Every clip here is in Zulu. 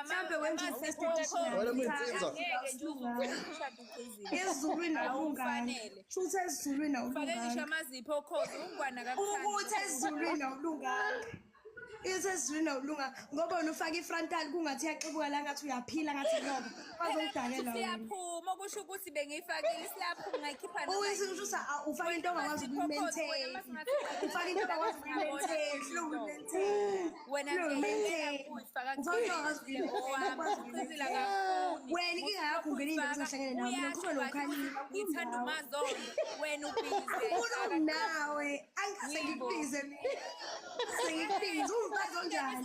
Mhlambe wenza Namazipho u-first Wena muyinsizwa. Angeke nje uzushada uGqizile. Ezulwini awulunganga. Awufanele. Shuthi ezulwini Ufake ngisho awulunganga. amazipho okhozi ungwana kakuthandi. Ukuthi ezulwini awulunganga. Ithi ezulwini awulunganga ngoba wena ufake i-frontal kungathi iyaxibuka la ngathi uyaphila ngathi noma bazokudakela wena. Siyaphuma okusho ukuthi bengiyifakile siyaphuma ngayikhipha noma Uyisi yini. kusho ukuthi ufake into ongakwazi ukuyi-maintain. Ufake into ongakwazi ukuyi-maintain. Hlelo Wena nje ukuyi-maintain. uyifaka Ufake into ongakwazi owami ukuyi-maintain. uGqizile akafuni. Wena inkinga yakho ungena iy'ndaba ezingahlangene nawe. Mina Uyasho ngikhuluma bathi noKhalipha. ngithanda uMazondo wena ubhizi Ukhuluma nawe. Angikaze ngikubize mina. Sengikubize umfazi onjani?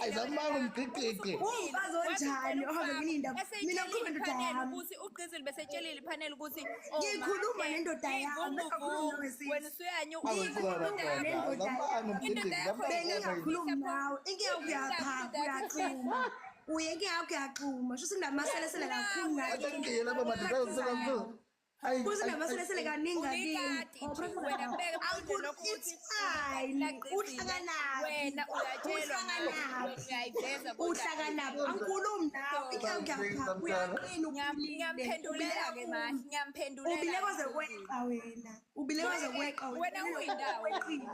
Ayizamanga umgqigqigqi. Umfazi onjani ohambe ngena iy'ndaba? Mina ngikhuluma nendoda yami. Ukuthi uGqizile besetshelile iphaneli ukuthi Ngikhuluma nendoda yami, bengakhulumi nowesisi. wena usuyanya Ngikhuluma Indoda yakho Bengingakhulumi nawe. Inkinga yakho uyaphapha, uyaxhuma. Uye inkinga yakho uyaxhuma. Shuthi kunamaselesele kakhulu ngayo. Kuze namaselesele kaningi kaningi. Ulikati nje, wena kubeke phandle lokho ukuthi It's fine. Uhlanganaphi? wena uyatshelwa ngawe, Uhlanganaphi? uyayiveza kodwa- Uhlanganaphi? Angikhulumi nawe. Inkinga yakho uyaphapha, uyaqina, uphilile. Ngiyamphendulela-ke mahle, ngiyamphendulela. Ubile kwaze kweqa wena. Ubile kwaze kweqa wena. Wena uyindawo. Weqile.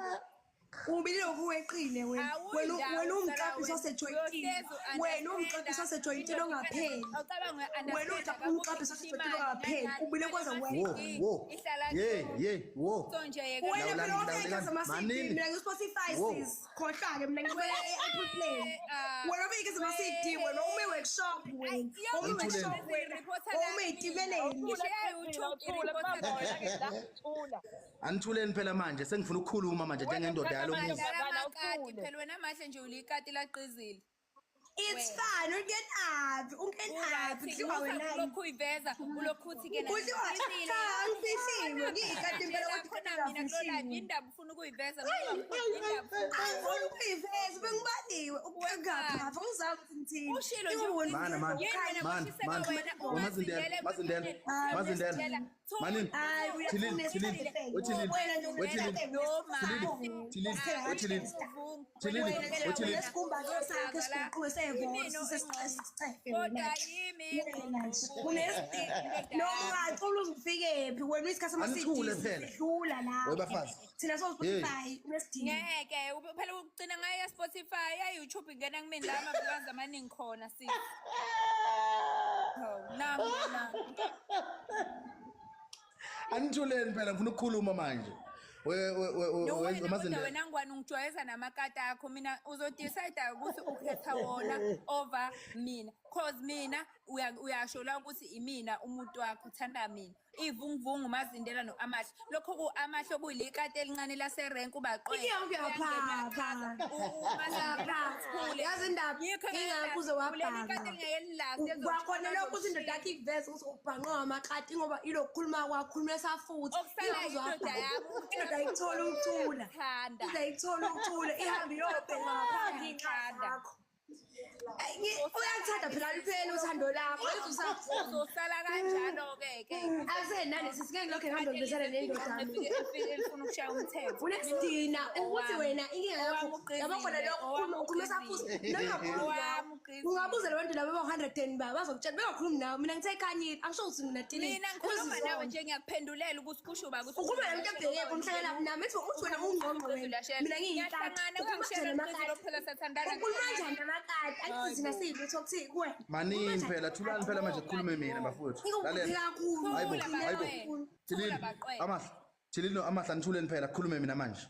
Ubile lokhu weqile wena. Wena Awuyindawo, wena umqaphi Sara, wasejoyintini. uyohlezi Wena umqaphi wasejoyintini ongapheli. Awucabange Wena umqaphi wasejoyintini ongapheli. Ubile kwaze kweqa. Wo, wo. Ye, ye, wo. So nje yeka. Wena Lawulani, phela lawulani. ofike zama-CD Manini. mina ngi-Spotify Wo. sis. Khohlwa-ke mina ngibukela e-Apple Play. Ah. Wena ufike zama-CD wena ume workshop wena. Ume workshop wena. Ume itimeleni. Ngisho ya-YouTube i-reporter Thula. Anithuleni phela manje sengifuna ukukhuluma manje njengendoda yalo muzi. Dlala amakati phela wena mahle nje ulikati laqizile. It's fine, ungenaphi, ungenaphi, kudliwa wena. Ulokhu uyiveza, ulokhu uthi ke Kudliwa, cha, angifihliwe, ngiyikati impela kodwa khona mina kulo live ngifihliwe. indaba ufuna ukuyiveza ngoba indaba Angifuni ukuyiveza, bengibaliwe, ukungaphafa, ngizama ukuthi ngithini. Ushilo nje Ingubona Mana, mana. Yini wena Man, kushiseka man. wena, Mazindela, ungazindele Mazindela, Mazindela. Manini. Hayi, Thilini, Thilini, uthilini, uthilini. Thilini, uthilini. Thilini, uthilini. Nesikhumba sakhe siguquke sesicefe Kodwa wena. yimi Unesidingo noma ungacula uzifikephi wena isikhathi Anithule phela. sidlula la We bafazi. thina so-Spotify unesidingo ngeke phela ugcina ngayo ya Spotify ya YouTube ingena kumina la amabhikanzi amaningi khona sis. Hawu, nangu nangu. Anithuleni phela ngifuna ukukhuluma manje. We we we we Wena kodwa Mazindela. wena ngwane ungijwayeza namakati akho mina uzodecide ukuthi ukhetha wona over mina cause mina uyasho la ukuthi imina umuntu wakho uthanda mina ivunguvungu Mazindela no-Amahle lokho ku-Amahle okuyilikati elincane laserenk ubaqwele Inkinga uyaphapha. Uyaphapha. Yazi indaba, ingakho uze wabhanqa. Kwakhona lokho ukuthi indoda yakho ikuveze ukuthi ubhanqwe amakati ngoba ilokukhuluma kwakho khuluma safuthi. Okusalayo Ingakho uze indoda wabhanqa. yakho. Indoda ayikutholi ukuthula. Thanda. Indoda ayikutholi ukuthula ihambe iyobheka ngaphandle iy'nqathi zakho. Uyakuthanda phela luphela uthando lakho. Uzosala kanjalo-ke ke Akusenani sisi ngeke ngilokhu ngihambe ngivezana nendoda yami. Efike efuna ukushaya umthetho Unesidina ukuthi wena inkinga yakho Owami yabo khona lokho owami ukhuluma safuthi nongakhulumi Owami nawe. uqinile. Ungabuza labantu laba abawu-110 ba bazokutshela bengakhulumi nawe mina ngithe khanyile angisho ukuthi mina tilini. Mina ngikhuluma nawe nje ngiyakuphendulela ukuthi kusho uba ukuthi Ukhuluma namuntu ebhekephi umhlangana nami ethi uthi wena ungqongqo wena. Mina ngiyinhlaka. Ngiyahlangana Ukhuluma kangishela kanjani uqizile namakati? phela sathandana Ukhuluma kanjani namakati? Angithi thina siyilutho kuthi kuwena. Manini phela thulani phela manje kukhulume mina bafowethu. Ngikubuke kakhulu. Hayibo, Thula, hayibo. baqwele. Thilini, Thula, baqwele. Amahle. Thilini no Amahle anithuleni phela kukhulume mina manje.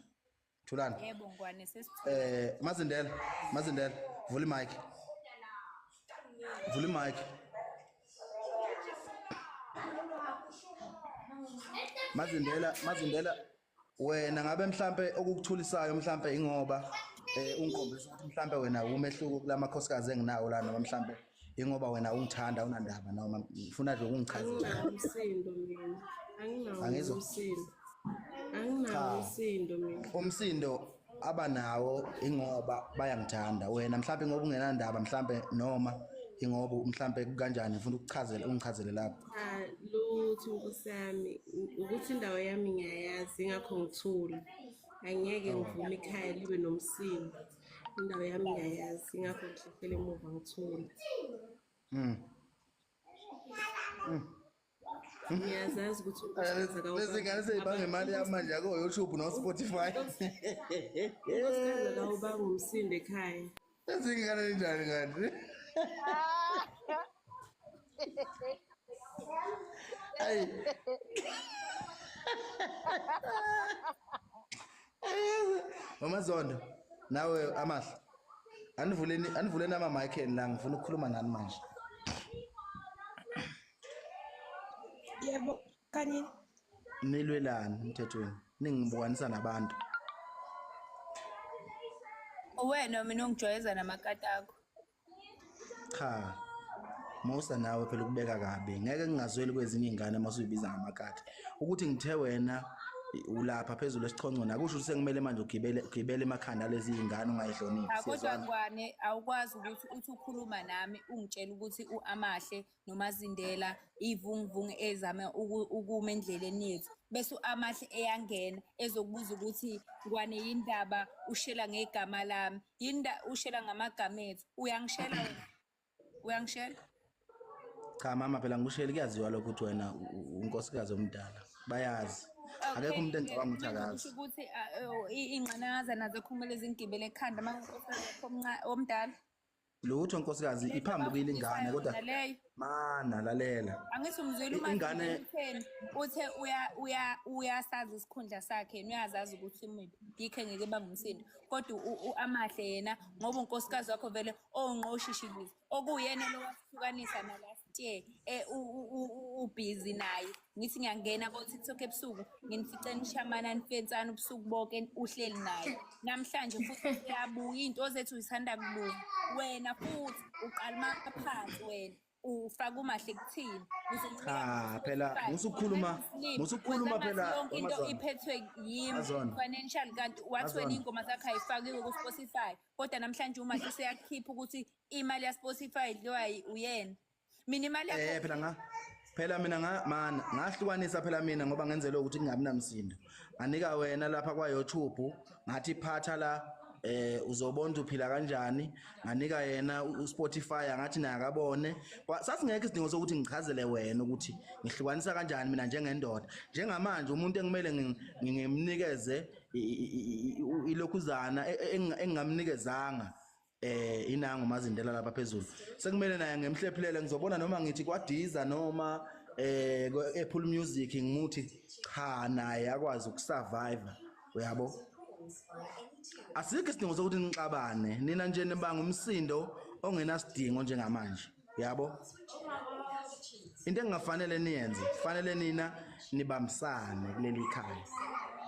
Thulani. Yebo ngwane sesithule. Mazindela, Mazindela, vula imic. Vula imic. Mazindela, Mazindela wena ngabe mhlambe okukuthulisayo mhlambe ingoba ungikhombisa ukuthi mhlambe wena umehluko kulamakhosikazi enginawo la noma mhlambe ingoba wena ungithanda unandaba noma ngifuna nje ukungichazela. Anginawo umsindo mina. Anginawo Angizwa. umsindo. Anginawo Cha. umsindo mina. Umsindo abanawo ingoba bayangithanda wena mhlambe ngoba ungenandaba mhlambe noma ingoba mhlambe kanjani ngifuna ukuchazela ungichazele lapho. Cha lutho nkosi yami ukuthi indawo yami ngiyayazi ingakho ngithula. Angeke ngivume ikhaya libe nomsindo. Indawo yami ngiyayazi, ingakho ngihlehlela emuva ngithula. Ngiyazazi ukuthi unkosikazi Lezi ngane seyibanga imali yamanje yako YouTube no Spotify. Unkosikazi akawubanga umsindo ekhaya. Lezi ngane njani kanti? Ayi. Mama Zondo, nawe Amahle. Anivuleni ama mic la, ngifuna ukukhuluma nani manje. Yebo, kanye. Nilwelani emthethweni? Ningibukanisa nabantu. Wena mina ungijwayeza namakati akho. Cha. Musa nawe phela ukubeka kabi. Ngeke ngingazweli kwezinye izingane uma usuyibiza ngamakati. Ukuthi ngithe wena ulapha phezulu esichongcweni akusho ukuthi sekumele manje ugibele emakhanda lezi izingane ungayihloniphi. Kodwa Ngwane awukwazi ukuthi uthi ukhuluma nami ungitshela ukuthi uAmahle noMazindela ivunguvungu ezame ukuma endleleni yethu, bese uAmahle eyangena ezokubuza ukuthi Ngwane yindaba ushela ngegama lami, yinda ushela ngamagama ethu. Uyangishela wena? Uyangishela? Cha mama, phela ngikushela, kuyaziwa lokho ukuthi wena unkosikazi omdala, bayazi. Akekho umuntu engicabanga ukuthi akazi. Kusho ukuthi ingqanaza nazo kumele zingibele ekhanda uma unkosikazi omdala. Lutho nkosikazi, iphambi kuyilingane kodwa mana lalela. Angithi umzwile uma Ingane uthe uyasazi isikhundla sakhe, uyazazi ukuthi umiphi, yikho ngeke bangumsindo. Kodwa uAmahle yena ngoba unkosikazi wakho vele ongqoshishilize okuyena lo wasihlukanisa na last year, ubhizi naye. Ngithi ngiyangena ko TikTok ebusuku nginifice nishamana nifensana ubusuku bonke uhleli naye. Namhlanje futhi uyabuya into zethu uzithanda kulunga. Wena futhi uqala phansi wena ufaka uMahle kuthini? Cha phela musukhuluma phela yonke into iphethwe yimi financial, kanti wathi wena ingoma zakhe ayifakiwe ku Spotify, kodwa namhlanje uMahle useyakhipha ukuthi imali ya Spotify idliwa uyena. Mina imali yakho phela mina mana ngahlukanisa phela mina ngoba ngenzele ukuthi kungabi namsindo. Nganika wena lapha kwa YouTube ngathi phatha la uzobona ukuthi uphila kanjani, nganika yena uSpotify ngathi naye akabone. Sasingekho isidingo sokuthi ngichazele wena ukuthi ngihlukanisa kanjani mina njengendoda. Njengamanje umuntu engimele ngimnikeze ilokhuzana engingamnikezanga inango Mazindela lapha phezulu, sekumele naye ngemhlephulele. Ngizobona noma ngithi kwaDiza noma Apple Music ngimuthi cha naye akwazi ukusurvive, uyabo. Asikho isidingo sokuthi nixabane nina nje, nibanga umsindo ongenasidingo njengamanje, uyabo. Into engafanele niyenze, fanele nina nibambisane kuleli khaya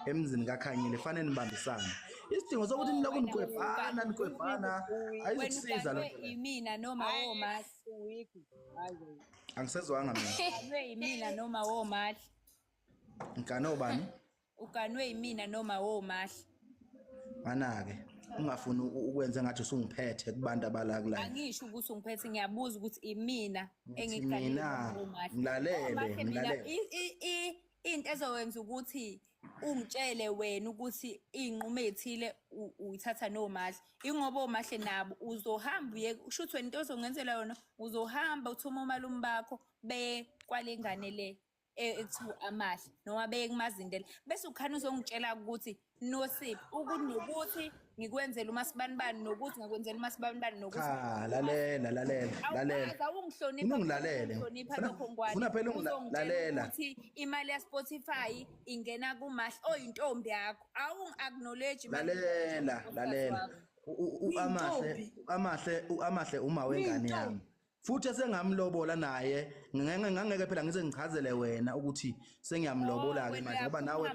emzini kaKhanyile, fanele nibambisane. Isidingo sokuthi nilokhu nikwebhana ayikusiza lokho. Imina noma womahle, angisezwanga mina. Uganwe yimina noma womahle. Ngane ubani? Uganwe yimina noma womahle. Mana-ke ungafuni ukwenza ngathi usungiphethe kubantu abala kula. Angisho ukuthi ungiphethe, ngiyabuza ukuthi imina engiganwe womahle. Ngilalele. Into ezowenza ukuthi ungitshele wena ukuthi inqumo ethile uyithatha noMahle, ingoba oMahle nabo uzohamba uye kusho ukuthi wena into ozongenzela yona uzohamba uthuma umalume bakho beye kwale ngane le ekuthiwa Amahle noma beye kuMazindela, bese ukhana uzongitshela ukuthi Nosipho ukuthi nokuthi ngikwenzela uMasibanibani nokuthi ngakwenzela uMasibanibani nokuthi. Cha lalela. Awungihlonipha, ungilalele. Hlonipha lokho Ngwane. Funa phela ungilalela ukuthi imali ya Spotify ingena kuMahle oyintombi yakho. Awungi acknowledge. Lalela. Amahle uma wengane yami. Futhi esengamlobola naye ngangeke phela ngize ngichazele wena ukuthi sengiyamlobola ke manje, ngoba nawe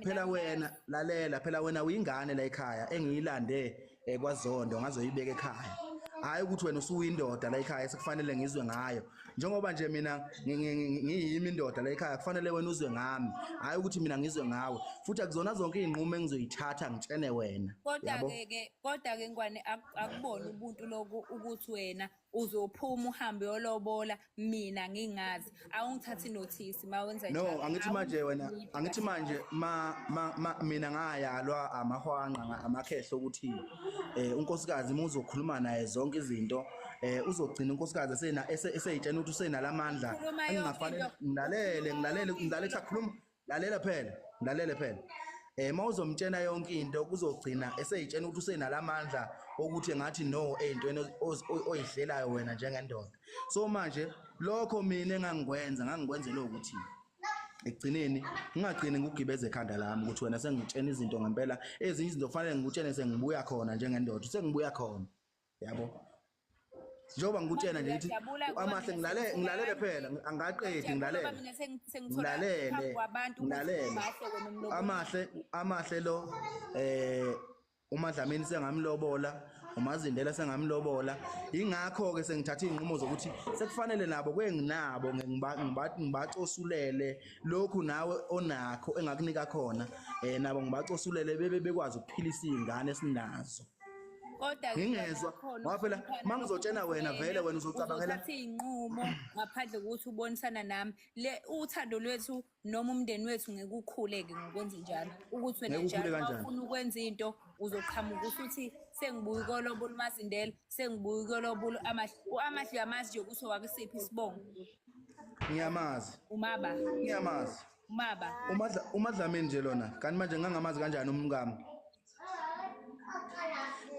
phela wena lalela, phela wena uyingane la ekhaya engiyilande kwaZondo ngazoyibeka ekhaya. Hayi ukuthi wena usuyindoda la ekhaya sekufanele ngizwe ngayo. Njengoba nje mina ngiyimi indoda la ekhaya, kufanele wena uzwe ngami, hayi ukuthi mina ngizwe ngawe. Futhi akuzona zonke izinqumo engizoyithatha ngitshene wena. Kodwa Yabo? ke ke kodwa ke Ngwane, akubona ubuntu lokhu ukuthi wena uzophuma uhambe uyolobola mina ngingazi, awungithathi notice mawenza No, njalo. angithi manje wena, Awungihloniphi angithi kahle. Manje ma mina ngayalwa amahwanqa, amakhehlo ukuthi unkosikazi uma uzokhuluma naye zonke izinto, uzogcina unkosikazi esena eseyitshena ukuthi usenalamandla Ukhuluma yonke engingafanele into. ngilalele, Ukhuluma ngilalele, yonke into. ngilalele, sakhuluma, lalela phela, ngilalele phela. Mawuzomtshena yonke into, kuzogcina eseyitshena ukuthi usenalamandla okuthi ngathi no eyintweni oyihlelayo wena njengendoda. So manje lokho mina engangikwenza, ngangikwenzela ukuthi ekugcineni ngingagcini ngikugibeza ekhanda lami ukuthi wena sengitshena izinto ngempela. Ezinye izinto kufanele ngikutshene sengibuya khona njengendoda, sengibuya khona, yabo, njengoba ngikutshena Manje nje ngithi uyajabula kuba amahle mina ngilale sengithola ngilalele kanje? Phela angaqedi. Uyajabula Ngilalele. ngoba mina sengithola phambi Ngilalele. kwabantu ukuthi Ngilalele. umahle wena umlobolile? Amahle, amahle lo uMadlamini sengamlobola, uMazindela sengamlobola. Ingakho ke sengithatha izinqumo zokuthi sekufanele nabo kwenginabo ngibacosulele lokhu nawe onakho engakunika khona, nabo ngibacosulele bebe bekwazi ukuphilisa izingane esinazo. Kodwa ke Ngingezwa nakhona ngoba phela ukuhloniphana mangizotshena lokhu, wena vele wena uzocabangela uzothatha iy'nqumo ngaphandle kokuthi ubonisana nami. Le uthando lwethu noma umndeni wethu ngeke ukhule-ke ngokwenze njalo, ukuthi wena Ngeke ukhule njalo kanjani? Uma ufuna ukwenza into uzoqhamuka usuthi sengibuya ukuyolobola uMazindela, sengibuya ukuyolobola Amahle. U-Amahle uyamazi nje ukuthi owakusiphi isibongo? Ngiyamazi. Umaba. Ngiyamazi. Umaba. Umadla uMadlamini nje lona. Kanti manje ngangamazi kanjani umkami?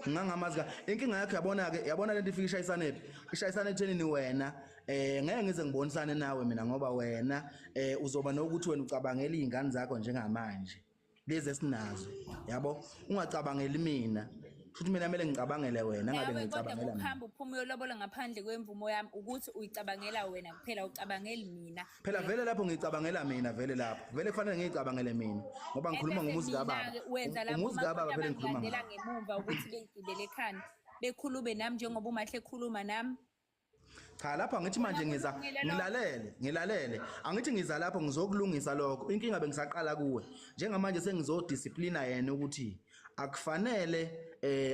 Ngangamazi ka inkinga yakho, yabona ke, yabona lento ifika ishayisane phi? Ishayisane ethenini wena ngeke ngize ngibonisane nawe mina, ngoba wena uzoba nokuthi wena ucabangela izingane zakho njengamanje lezi esinazo, yabo, ungacabangeli mina. Futhi mina kumele ngicabangele wena ngabe Nawe kodwa ngicabangela mina. ngokuhamba uphume uyolobola ngaphandle kwemvumo yami, ukuthi uyicabangela wena kuphela, ucabangeli mina. Phela vele lapho ngicabangela mina, vele lapho vele kufanele ngicabangele mina ngoba ngikhuluma Ebese ngomuzi kababa. mina-ke wenza lapho Umuzi kababa umakoti phela engikhuluma abangilandela ngawo. ngemumva ukuthi bengigibele ekhanda, bekhulume nami njengoba uMahle ekhuluma nami. Cha, lapha ngithi manje ngiza Kulungile lokho. Ngilalele, ngilalele. Angithi ngiza lapho ngizokulungisa lokho. Inkinga bengisaqala kuwe. Njengamanje sengizodisciplina yena ukuthi akufanele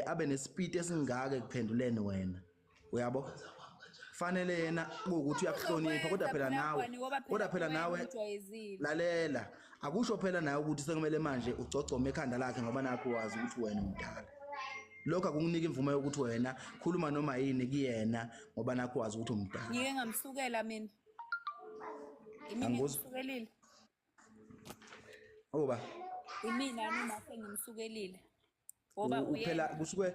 abe nespeed esingaka ekuphenduleni wena, uyabo? Fanele yena kuwukuthi uyakuhlonipha, kodwa phela nawe, kodwa phela nawe ujwayezile. Lalela, akusho phela nawe ukuthi sekumele manje ugcogcome ekhanda lakhe ngoba nakho wazi ukuthi wena umdala. Lokho akukunika imvume yokuthi wena khuluma noma yini kuyena ngoba nakho wazi ukuthi umdala. Ngike ngamsukela mina? Imina Angikuzwa. ngimsukelile? Oba Imina noma sengimsukelile ngoba Phela uyena kusuke,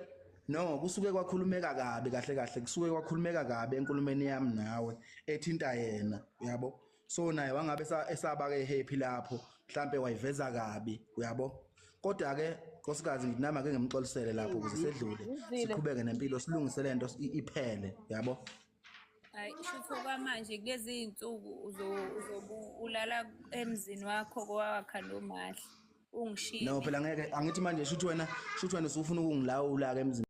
no, kusuke kwakhulumeka kabi kahle kahle, kusuke kwakhulumeka kabi enkulumeni yami nawe ethinta yena, uyabo? So naye wangabe esaba ke happy lapho, mhlambe wayiveza kabi, uyabo? Kodwa ke nkosikazi, ngithi nami ake ngimxolisele lapho ukuze sedlule, siqhubeke nempilo, silungise lento iphele, uyabo? Hayi, shutho kwamanje kulezi iy'nsuku uzobe ulala emzini wakho kowakha noMahle, ungishiye. No, phela ngeke. Angithi manje shuthi wena usufuna ukungilawula ke emzini.